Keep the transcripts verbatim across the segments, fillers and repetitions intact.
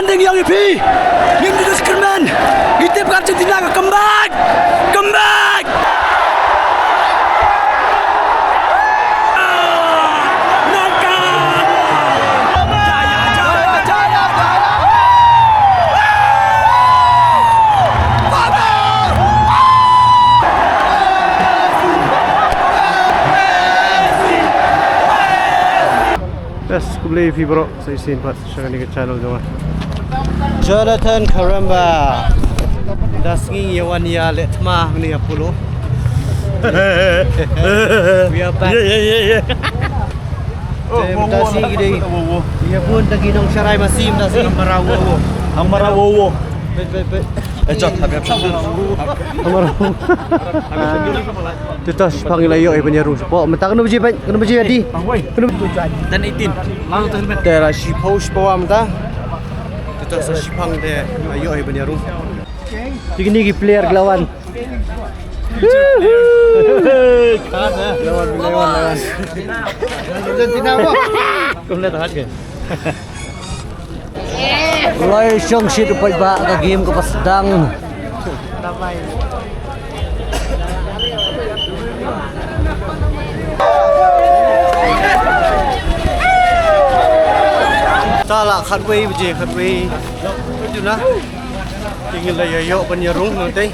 Teng ïa phi. Ngim ju skirmen. Ngi tip ka Argentina ka comeback. Comeback. Yes, khublei phi baroh sa shisien pat sha kane ka channel jong nga. Jonathan Karamba. Da sngi ïa wan ïa leh thma hangne ha Polo. We are back. Yeah, yeah, yeah, yeah. Te mynta sngi ki dei ïa bun tang ki nongsharai masi mynta sngi. Hang mara wo wo. Hang mara wo wo. Peit, peit, peit. Eh, jot, hap, hap, hap. Hang mara wo. Te to shipang la ïoh ban ïarung shapoh. Mynta kano baje, peit? Kano baje, Adi? Kano baje? Ten eighteen. Te la shiphew, shiphew mynta. Te to sa shipang te la ïoh ban ïarung. Te kine ki player ki la wan. Lawan, lawan, lawan. Kum na tahat ke? Lai shong shit u paidbah ka game ka ba sdang. Ta la khatwei baje, khatwei. Te ngin la ïa ïoh ban ïarung nangtei.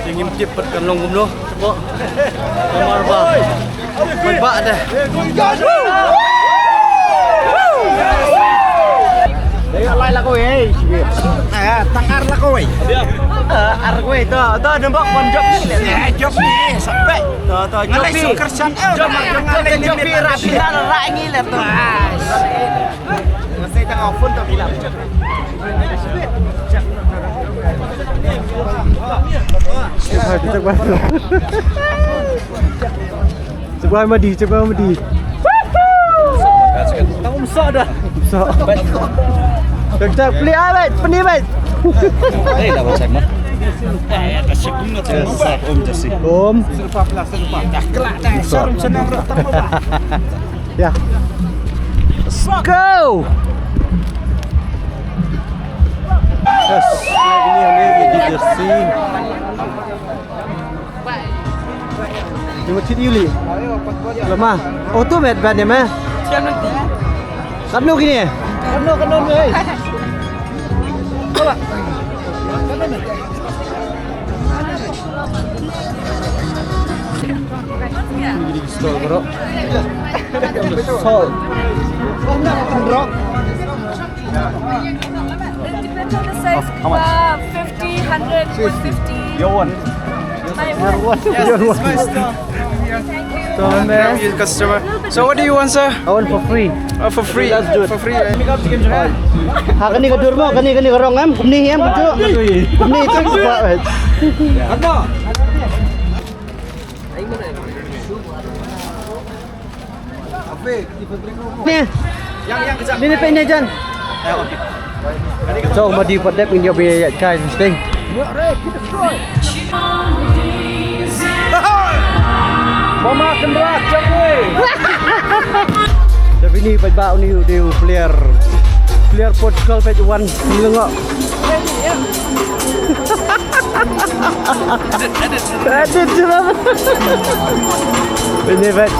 Te ngim tip pat kan long kumno. Namar ba paidbah te. Lai la kawei, eh. Eh, tang ar la kawei. Eh, ar kawei to, to nembok pon jop ni. Eh, jop ni, sampai. To, to, jop ni. Ngalai sungkersan, eh, jop ni, jop ni, jop ni, rapi na, rak ngi le to. Ngasai tang phone to bilang. Check bha, check bha. Check bha Madi, check bha Madi. Tang um sa dah. Um sa. Check, check, pli ah, mate, pli, mate. Eh, dah check mah. Yes, um, Jesse. Um. Serupa pula, serupa. Dah kelak dah. Sa. Serum senang rak tambah. Ya. Let's go. Yes. Ini, ini, ini jersey. Ni ma chit yu li. Lama. Oh, tu met ban ni ma. Katno kine? Katno, katno ni, hei. Hola. Ini stall, bro. Stall. Bro. It depends on the size. How much? Uh, fifty, hundred, one fifty. Your one. My one. Your one. Yes, it's my store. Thank you. Store, man. Thank you, customer. So what do you want, sir? I want for free. Oh, for free. That's good. For free, eh? Ha, kane ka dur mo, kane, kane ka rong em, kumne em, kumtu. Kumne tu, kumtu. Ni. Ni, ni, peit ni, Jan. So, ma dei pat dep ngin ïoh ban ïaid kai, interesting. Mama Kendra, jump away. Te uni pat ba uni u dei u player. Player Portugal, peit, wan, ni nga. Edit, edit. Edit je, bang. Ini, bang.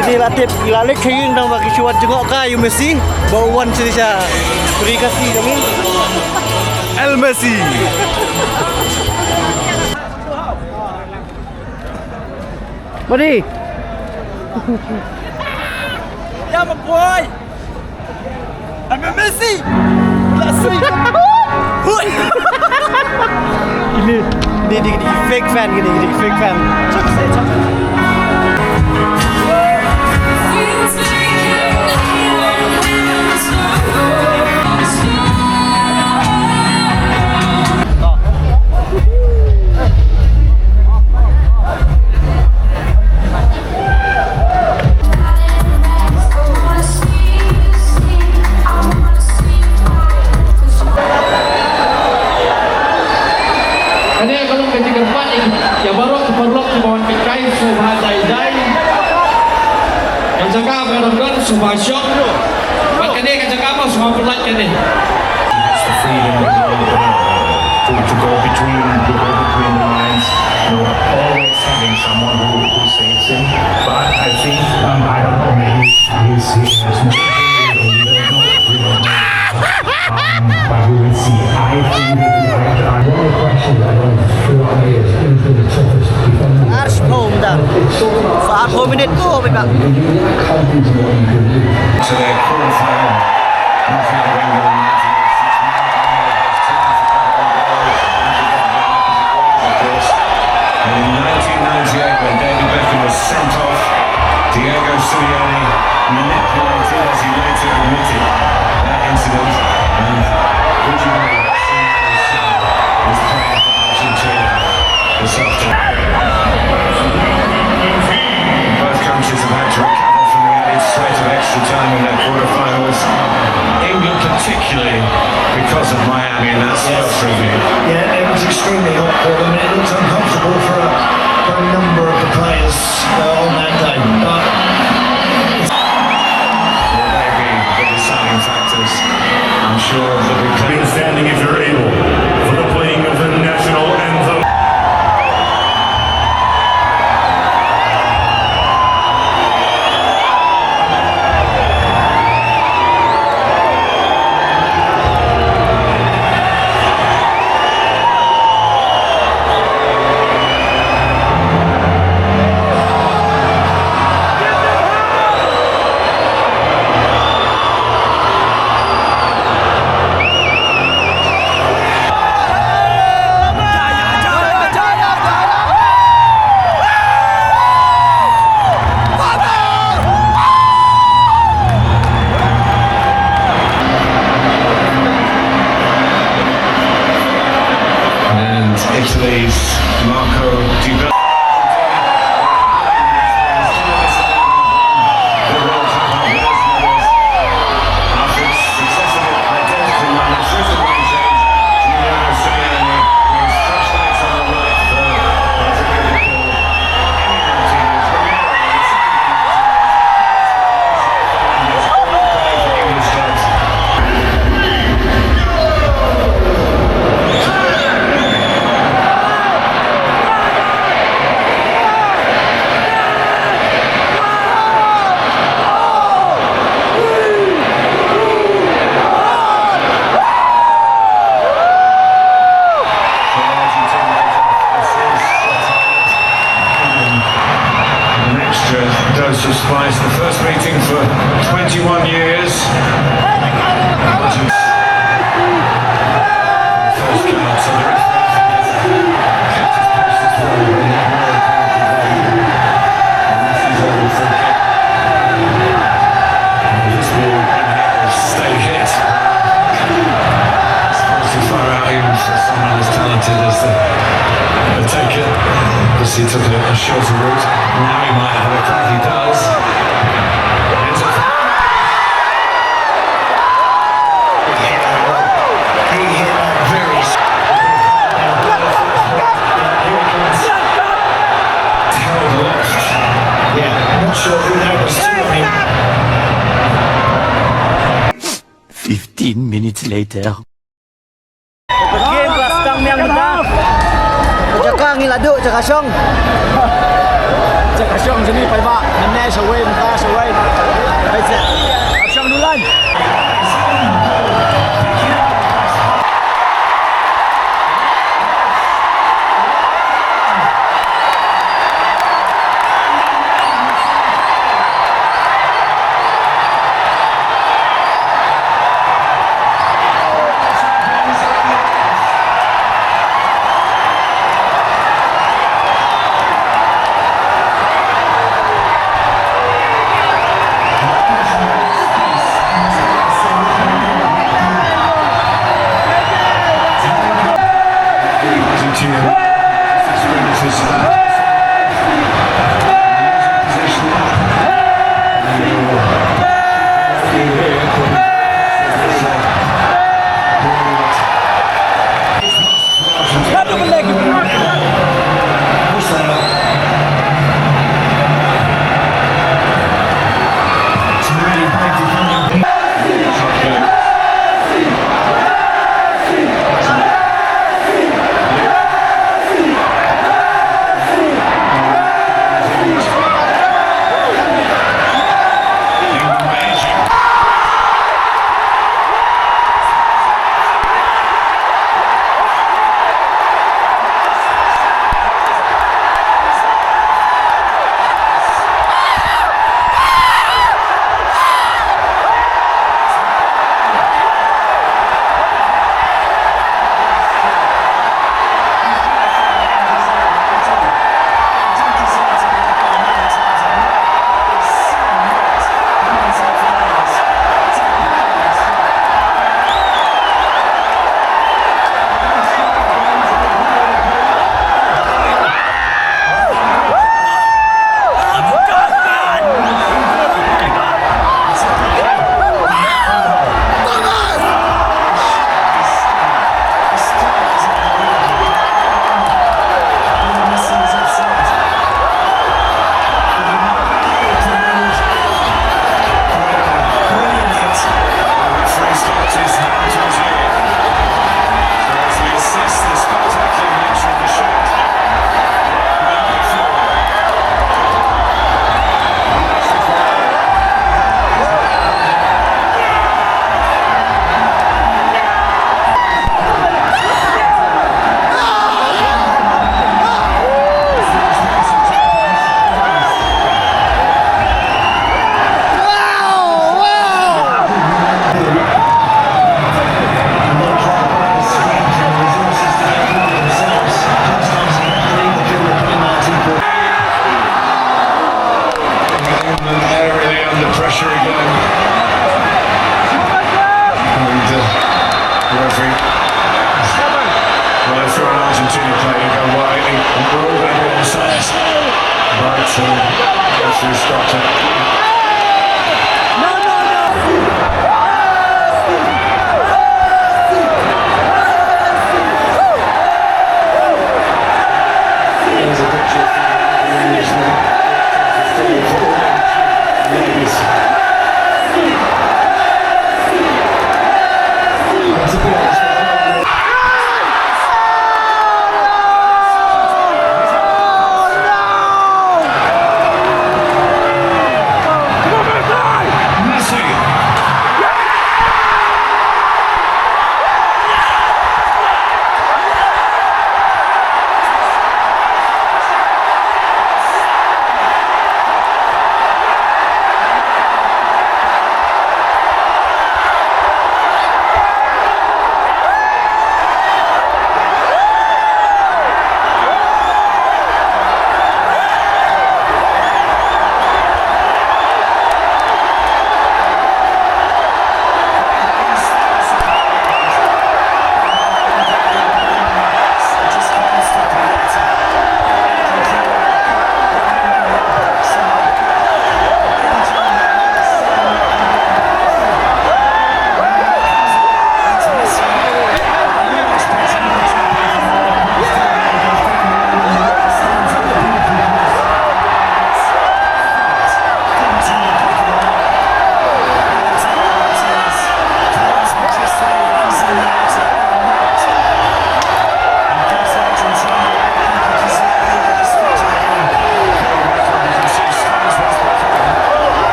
Ini la tip, la leh kering dang bagi cuat jenguk ka, yu Messi. Bau wan sini sa. Beri kasih kami. El Messi. Mari. Ya, my boy. I'm a Messi. Let's see. Ini, ini, ini, ini fake fan gini, ini fake fan. Kane ka long ka jingkyrpad ïa baroh ki paralok kiba wan peit kai sha It's the freedom of the, to, to go between, to go between the lines, you know, always having someone who, who saves him. But I think, um, I don't know, maybe he's, he has no, we don't know, we don't know. Um, but we will see. I think that the, I, I, one of the questions I don't feel like is, who's the toughest defender? Arsh, home down. It's sort of, for our home minute, oh, we got. You lack confidence in what you can do. To their quarterfinal knockout window in nineteen eighty-six. And in nineteen ninety-eight, when David Beckham was sent off, Diego Simeone manipulated, as he later admitted, that incident. And would you believe it, Simeone's son is playing for Argentina this afternoon? Both countries have had to recover from the added threat of extra time in their quarterfinals. England particularly, because of Miami, and that's the Yes. Referee. Yeah, it was extremely hot for them. It looked uncomfortable for a, for a number of the players, uh, on that day. But Will they be the deciding factors? I'm sure they'll be playing. Been standing, if you're able, for the playing of the national anthem. And Italy's Marco Di Bella. An extra dose of spice. The first meeting for twenty-one years. First come up, so there is kept his pace as well. And this is a little free kick. And this will stay hit. It's far too far out, even for someone as talented as the, the taker. Because he took a, a shorter route. Now he might have a crack. He does. It's a He hit that well. He hit that very s- Held aloft. Yeah, not sure who that was to. I mean, Fifteen minutes later. Game ka la sdang biang mynta. Jaka ngi la duh, jaka shong. Jaka shong shane paidbah. Mynne shawei mynta shawei. Paidbah. Shong dulan.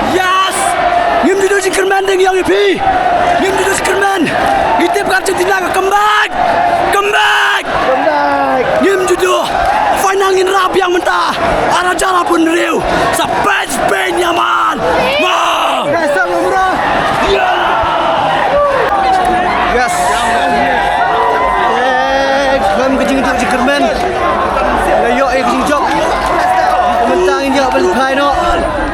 Yes! Ngim ju duh jingkyrmen dang ïa phi. Ngim ju duh jingkyrmen. Ngi tip ka Argentina ka comeback. Comeback. Comeback. Ngim ju duh. Final ngin rah biang mynta. Ar hajar arphew hynriew. Sa peit, peit ïa man. Ma. Kaisar Umrah. Yeah. Balik khai noh.